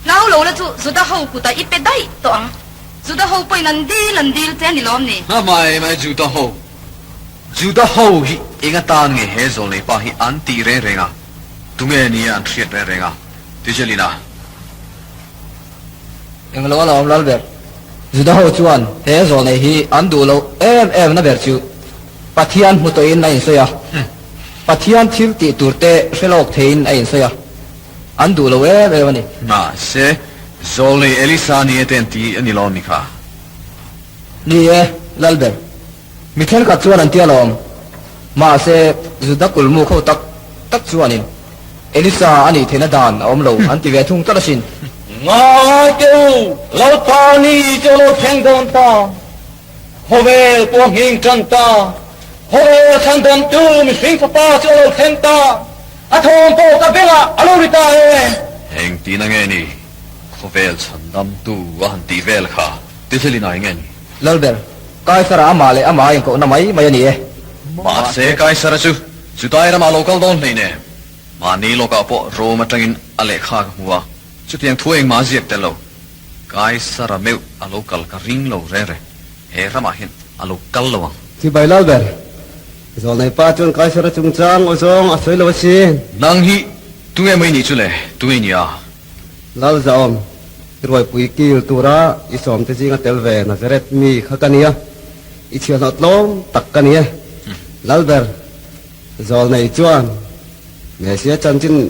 Hlau lo la chu Juda ho kutah i pe daih tawh ang. Juda ho pawhin an dil an dil che a ni lawm ni? Hna mai mai Juda ho. Juda ho hi eng atan nge he zawlnei pa hi an tih reng reng a? Tunge nia an hriat reng reng a? Tijelina. Eng lo a lawm lal ber. Juda ho chuan he zawlnei hi an duh loh em em na ber chu Pathian hmu tawhin a insawi a. Pathian thil tih tur te hre lawk theiin a insawi a. An duh lo em em a ni. Mahse, Zawlnei Elisa ni e te an ti a ni lawm ni kha? Ni e, Lalber. Mi thenkhat chuan an ti alawm. Mahse, Juda kulmuk ho tak tak chuanin Elisa a nih theihna dan a awm lo an ti ve thung tlat asin. Ngai teh u, Lalpa ni chu a lo thleng dawn ta. Khawvel pawh a nghing tan ta. Khawvel chhandamtu mihring fapa chu a lo thleng ta. A thawm pawh ka bengah a lo ri ta e. Engtin a nge ni? Khawvel chhandamtu a han tih vel kha Tizelina eng nge ni? Lalber, Kaisara amah leh amah a inkohna mai mai a ni e. Mahse Kaisara chu Judai ramah a lo kal dawn hlei nen. Mahni lawkah pawh Rome atangin a lehkha ka hmu a, chutiang thu engmah a ziak tel lo. Kaisara meuh a lo kal ka ring lo reng reng. He ramah hian a lo kal lo ang. Chibai Lalber, Zawlnei pa chuan Kaisara chungchang aw zawng a sawi lo asin. Nang hi tunge mai nih chu le? Tunge i nia? Lalzaawm, i ruaipui kil tura i sawmte zinga tel ve Nazareth mi kha ka nia. I chhiahhlawh tlawm tak ka ni e. Lalber, Zawlnei chuan Messia chanchin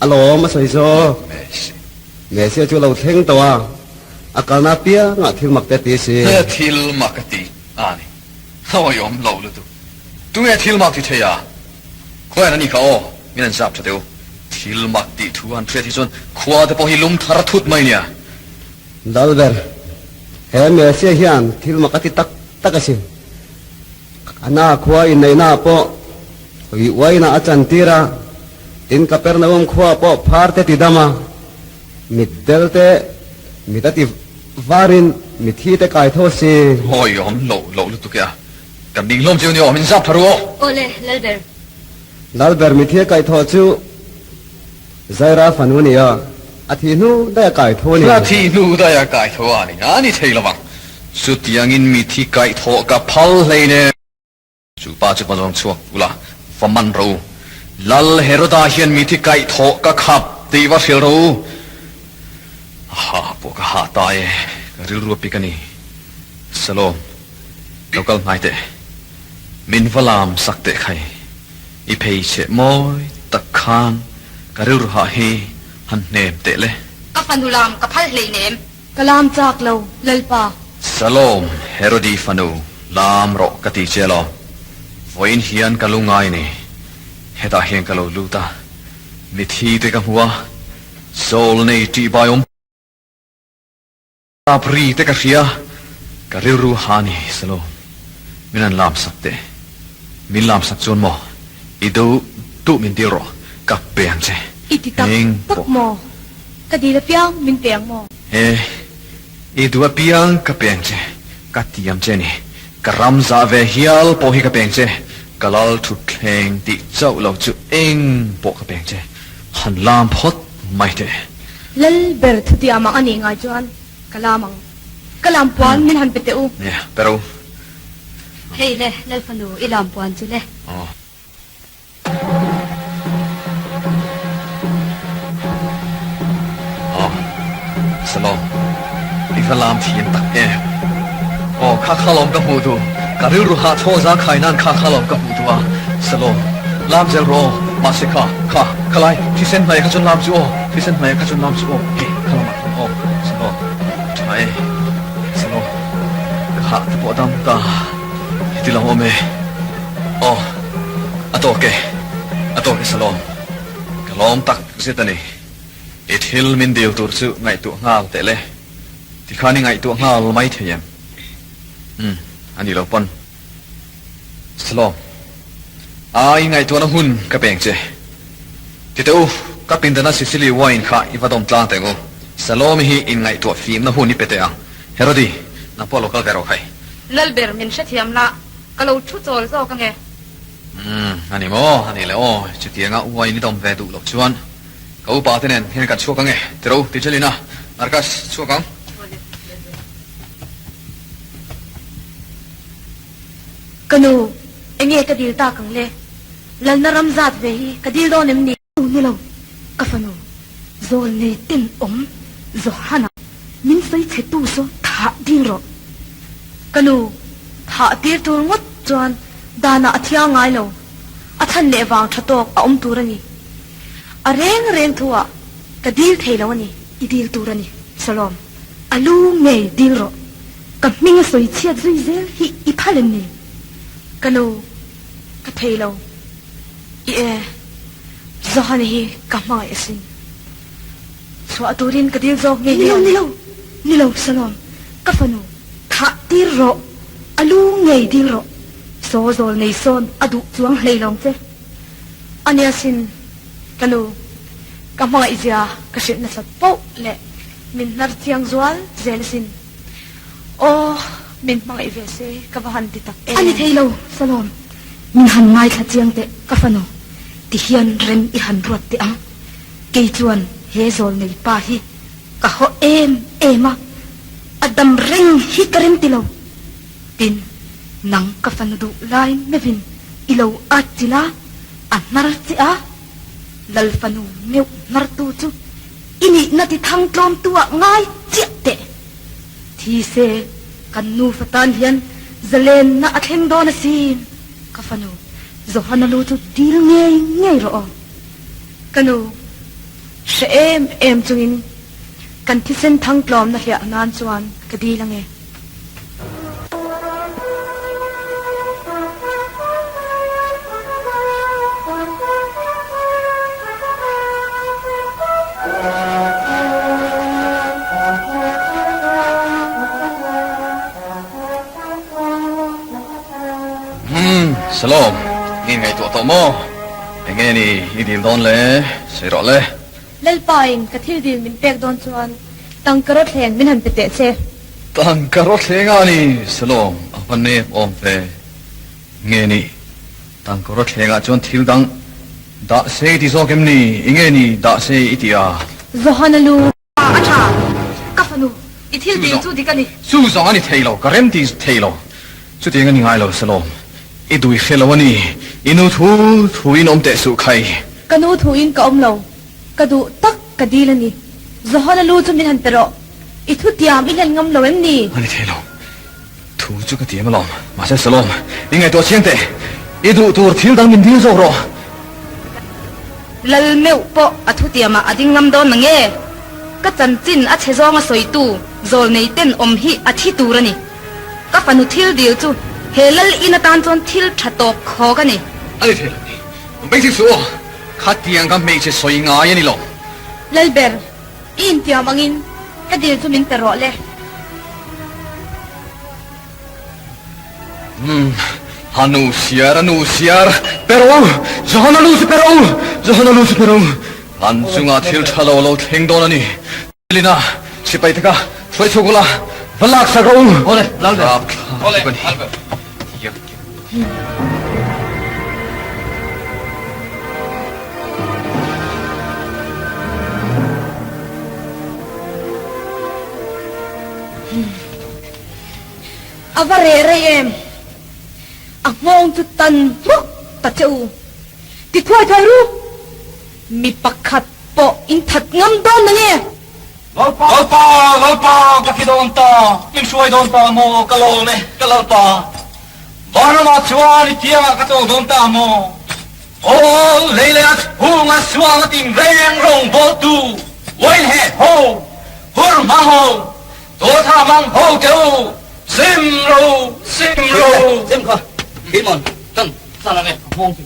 a lawm a sawi zawk. Messia chu a lo thleng tawh a, a kalna apiangah thil mak te a ti a si. Thil mak a ti a ni. Awihawm lo lutuk. Tunge thil mak ti thei a? Khawiah na ni kha aw, min an zap tha teh u. Thil mak tih thu an hriat hi chuan khua te pawh hi lum thar thut mai nia. Lalber, he Messia hian thil mak a ti tak tak asin. Kana khua inneihnaah pawh ui uaina a chantir a, tin Kapernaum khua pawh phar te ti dam a, mitdel te mit a ti varin mithi te kai tho si. Hawi awm loh loh lutuk e a, kan ding hlawm chiu ni aw, min zap tha ru aw. Awle, Lalber. Lalber mithi a kaih thawh chu Zaira fanu a ni a, a thih hnu daih a kai tho a ni. A thih hnu daih a kai tho a ni, a ni thei lovang. Chutiangin mithi kaih thawh ka phal hleinem. Chu pa chu va zawng chhuak ula, va man rawh u. Lal Heroda hian mithi kaih thawh ka khap tih va hrilh rawh u. A ha pawh ka hah ta e, ka rilru a pik a ni. Salom, lo kal hnai teh. Min va lam sak teh khai. I phei cheh mawi tak khan ka rilru hah hi han hnem teh le. Ka fanu lam ka phal hleinem. Ka lam chak lo, Lalpa. Salom, Herodi fanu, lam rawh ka ti che alawm. Vawiin hian ka lu ngai ni. Hetah hian ka lo lut a, mithi te ka hmu a, Saul nei tih bai awm tap ri te ka hria, ka rilru ha ni Salom, min han lam sak teh. Min lam sak chuan maw, i duh duh min dil rawh, ka pe ang che. I ti tak tak maw? Ka dil apiang min pe ang maw? E, i duh apiang ka pe ang che, ka ti ang che ni. Ka ram zah ve hial pawh hi ka pe ang che, ka lal thutthleng tih chauh lo chu eng pawh ka pe ang che. Han lam phawt mai teh. Lal ber thutiam ang a nih ngai chuan ka lam ang. Ka lam puan min han pe teh u. Nia, pe ro. Hei le, Lal fanu, i lam puan chu le. Aw. Aw, Salom, i va lam thiam tak em. Aw, kha kha lawm ka hmuh duh. Ka rilru hah chhaw zang khai nan kha kha lawm ka hmuh duh a. Salom, lam zel rawh aw. Mahse kha, kha, khalai, thisen hnaih kha chuan lam chu aw, thisen hnaih kha chuan lam chu aw, hei, kha lamah khan aw. Salom, tha. Hah te pawh a dam ta. Heti lo awm e. Aw, a tawk e. A tawk e Salom. Ka lawm tak zet a ni. I thil min dil tur chu ngaihtuah nghal teh le. Tikhan i ngaihtuah nghal mai thei em? Umm, a ni lo pawn. Salom, a i ngaihtuahna hun ka peng che. Ti teh u, ka pindana Sicily wine kha i va dawm tlang teh ang u. Salomi hi in ngaihtuah fimna hun i pe teh ang. Herodi, nang pawh lo kal ve rawh khai. Lalber, min hrethiam la, ka lo thu chawl zawk ange. Umm, a ni maw? A ni le aw, chutianga wine i dawm ve duh loh chuan ka upa te nen hian kan chhuak ange. Ti ro, ti Jelina, Arkas, chhuak ang. Ka nu, enge ka dil tak ang le? Lalna ram zat ve hi ka dil dawn em ni? Nu ni lo, ka fanu, zawl nei ten awm Johana min sawi chhe tu saw thah dil rawh. Ka nu, thah tir tur ngawt chuan danah a thiang ngai lo, a chhan leh vang tha tawk a awm tur a ni. A reng reng thu ah ka dil thei lo a ni. I dil tur a ni, Salom. A lu ngei dil rawh. Ka hming a sawi chhiat zui zel hi i phal em ni? Ka nu, ka thei lo. I e, Johana hi ka hmangaih asin. Chhuah turin ka dil zawk nge nge ang? Ni lo, ni lo, ni lo Salom, ka fanu, thah tir rawh. A lu ngei dil rawh. Saw zawl nei sawn a duh chuang hlei lawng che. A nia sin, ka nu, ka hmangaih zia ka hrilh nasat poh leh min hnar chiang zual zel asin. Aw, min hmangaih ve se ka va han ti tak em. A ni thei lo, Salom, min han ngaithla chiang teh ka fanu, ti hian rem i han ruat teh ang. Kei chuan he zawl nei pa hi ka haw em em a, a dam reng hi ka rem ti lo. Tin, nang ka fanu duh lai meuhin i lo at chilh a, a hnar che a, Lal fanu meuh hnartu chu i nihna ti thang tlawmtu ah ngai chiah teh. Thi se, kan nufa tan hian zalenna a thleng dawn asin. Ka fanu, Johana lu chu dil ngei ngei rawh aw. Ka nu, hre em em chungin kan thisen thang tlawmna hliah nan chuan ka dil ange. Umm, Salom, i ngaihtuah tawh maw? Enge ni i dil dawn le? Sawi rawh le. Lalpa in ka thil dil min pek dawn chuan tangka rawthleng min han pe teh che. Tangka rawthleng a ni, Salom, a va nep awm ve. Nge ni, tangka rawthleng ah chuan thil dang dah se i ti zawk em ni? I nge ni dah se i ti a? Johana lu. A tha, ka fanu, i thil dil chu dik a ni. Chu zawng a ni thei lo, ka rem ti thei lo. Chutiang a ni ngai lo, Salom. I dui hre lo a ni. I nu thu thu in awm teh suh khai. Ka nu thu in ka awm lo. Ka duh tak ka dil a ni. Johana lu chu min han pe rawh. I thu tiam i hlen ngam lo em ni? A ni thei lo. Thu chu ka tiam alawm. Mahse Salom, i ngaihtuah chiang teh. I duh tur thil dang min dil zawk rawh. Lal meuh pawh a thu tiamah a ding ngam dawn nange? Ka chanchin a chhe zawnga sawitu zawl nei ten awm hi a thi tur a ni. Ka fanu thil dil chu he lal in atan chuan thil tha tawp khawk a ni. A ni thei lo ni. Basic suh aw. Khatiang ka hmeichhe sawi ngai a ni lo. Lalber, i intiam angin ka dil chu min pe rawh le. Umm, a nu siar, a nu siar, pe rawh u! Johana lu chu pe rawh u! Johana lu chu pe rawh u! An chungah thil tha lo lo thleng dawn a ni. Lina, sipai te kha hruai chhuak ula, va lak sak rawh u! Awle, Lalber. Awle, Lalber. A va reh rei em? A nghawng chu tan hmuk ta che u. Ti thuai thuai ru. Mi pakhat pawh in that ngam dawn na nge? Lalpa, Lalpa, Lalpa, ka thi dawn ta, min hruai dawn ta maw, ka lawm e, ka Lalpa. Vanramah chuan i kiangah ka chawl dawn ta maw? Aw, lei leh a chhunga sual a tin reng rawngbawltu, uain heh ho, hur hma ho, dawtha mang ho che u. Sim rawh u! Sim rawh u! Sim kha, Keimah kan san ang e, a nghawng chu.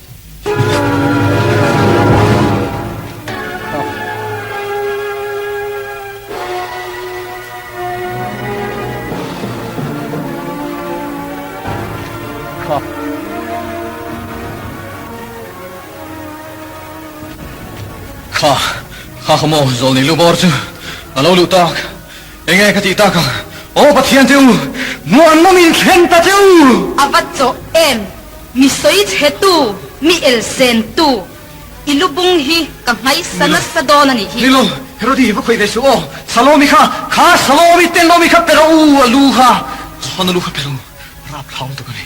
Kha. Kha, kha kha maw zawlnei lu bawr chu a lo luh tak. Enge ka tih tak a, Aw Pathian te u, muanna min thlen ta che u! A va chawh em, mi sawi chhe tu, mi el sen tu, i lu bung hi ka nghaisa nasa dawn a nih hi. Nilo, Herodi va khawih ve suh aw, Salomi kha, kha Salomi tenawmi kha pe rawh u, a lu kha, Johana lu kha pe rawh u, rap thlau lutuk a ni.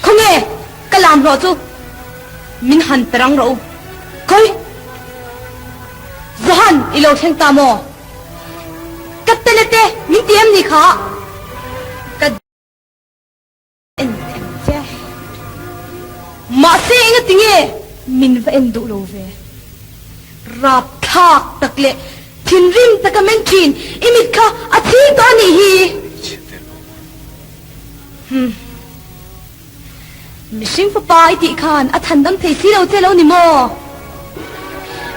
Khawnge ka lam hlawh chu min han pe rang rawh u. Khawi? Johan i lo thleng ta maw? Ka tele te min ti em ni kha? Ka en teh ang che. Mahse engati nge min va en duh lo ve? Rapthlak tak leh thinrim taka men thin i mit kha a chhing tawh a nih hi. Humm. Mihring fapa i tih khan a than dam thei si lo che lo ni maw?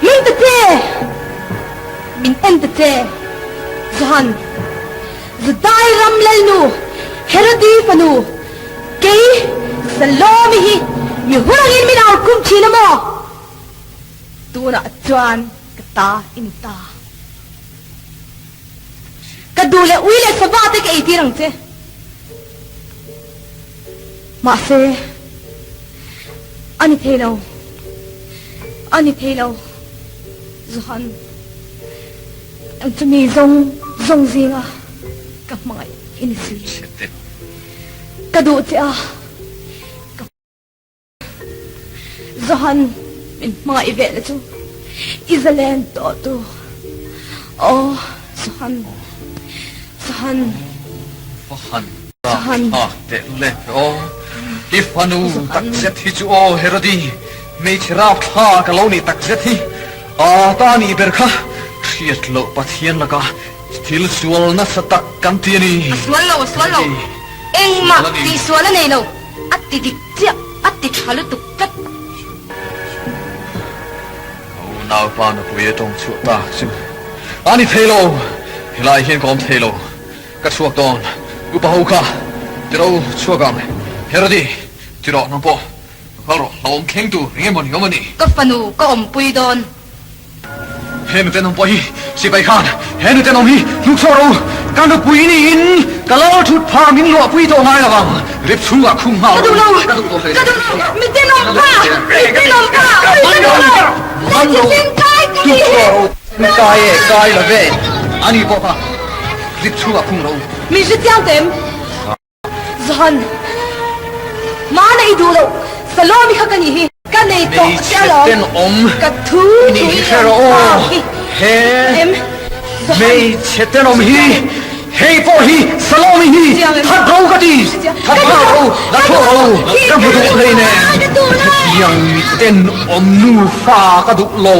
Min ta che! Min en ta che! Johan, Judai ram lalnu Herodi fanu, kei Salome hi mi hun angin min au khum thin a maw? Tunah chuan ka ta i ni ta. Ka duh leh ui leh sava te ka eitir ang che. Mahse, a ni thei lo. A ni thei lo. Johan, nang chu mi zawng zawng zinga ka hmangaih i ni si. Ka duh che a, ka. Johan, min hmangaih ve na chu i zalen tawh tu. Aw, Johan, Johan. Va han tak thlak teh lule aw. I fanu tak zet hi chu aw Herodi, hmeichhe rap thla ka lo nih tak zet hi. A ta nih ber kha hriat loh Pathian lakah thil sual nasa tak kan ti a ni. A sual lo, a sual lo. Engmah tihsual a nei lo. A ti dik chiah, a ti tha lutuk tlat. Ka unaupa nupui a tawng chhuah tak chu a ni thei lo, helai hian ka awm thei lo, ka chhuak dawn, upa ho kha tiro chhuak ang, Herodi, tiro nang pawh kal rawh, hlauhawm thleng tur eng emaw ni awm a ni. Ka fanu ka awmpui dawn. He nute nawm pawh hi sipai khan he nute nawm hi hnuk chhuak rawh u, ka nupui niin ka lal thut pha min luahpui tawh ngai lo vang, rip chhungah khum nghal rawh u, ka duh tawh hle. Ka duh lo, mi tenawm pa, mi tenawm pa, ka duh lo, lal thisen kai ka ni hi. Kai e, kai lo ve, ani pawh kha rip chhungah khung rawh u. Min hre chiang teh em? Zahan, Hmana i duh loh Salomi kha ka nih hi, ka nei tawh che alawm, ka thu thu i rawn thlak hi em? Zahan, Hmeichhe tenawm hi, hei pawh hi Salomi hi that ro ka ti, that nghal ro, la chhuak ro, ka hmu duh hleinem, hetiang mi tenawm nufa ka duh lo.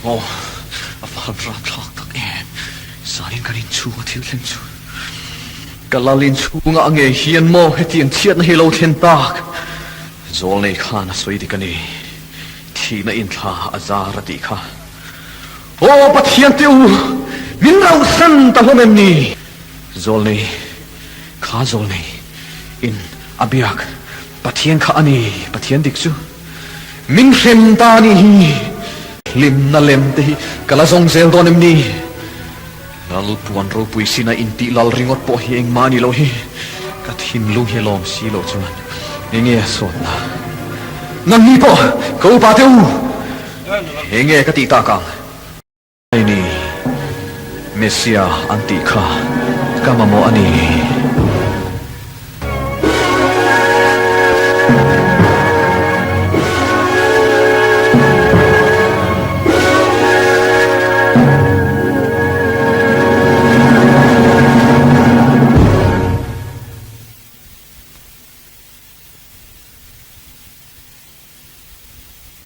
Aw, a va han rapthlak tak em, zanin kan inchhunga thil thleng chu. Ka lal inchhungah a ngei hian maw hetiang chhiatna hi lo thlen tak? Zawlnei khan a sawi dik a ni. Thihna inthla a zar a tih kha. Aw Pathian te u, min rauhsan ta hlawm em ni? Zawlnei, kha zawlnei in a biak Pathian kha a ni, Pathian dik chu. Min hrem ta a nih hi. Hlimna lem te hi ka la zawng zel dawn em ni? Lal puan ropui sina intih lal ringawt pawh hi engmah a ni loh hi, ka thinlung hi a lawm si loh chuan enge a sawtna? Nangni pawh ka upa te u, enge ka tih tak ang? Hei ni, Messia an tih kha ka mamawh a ni.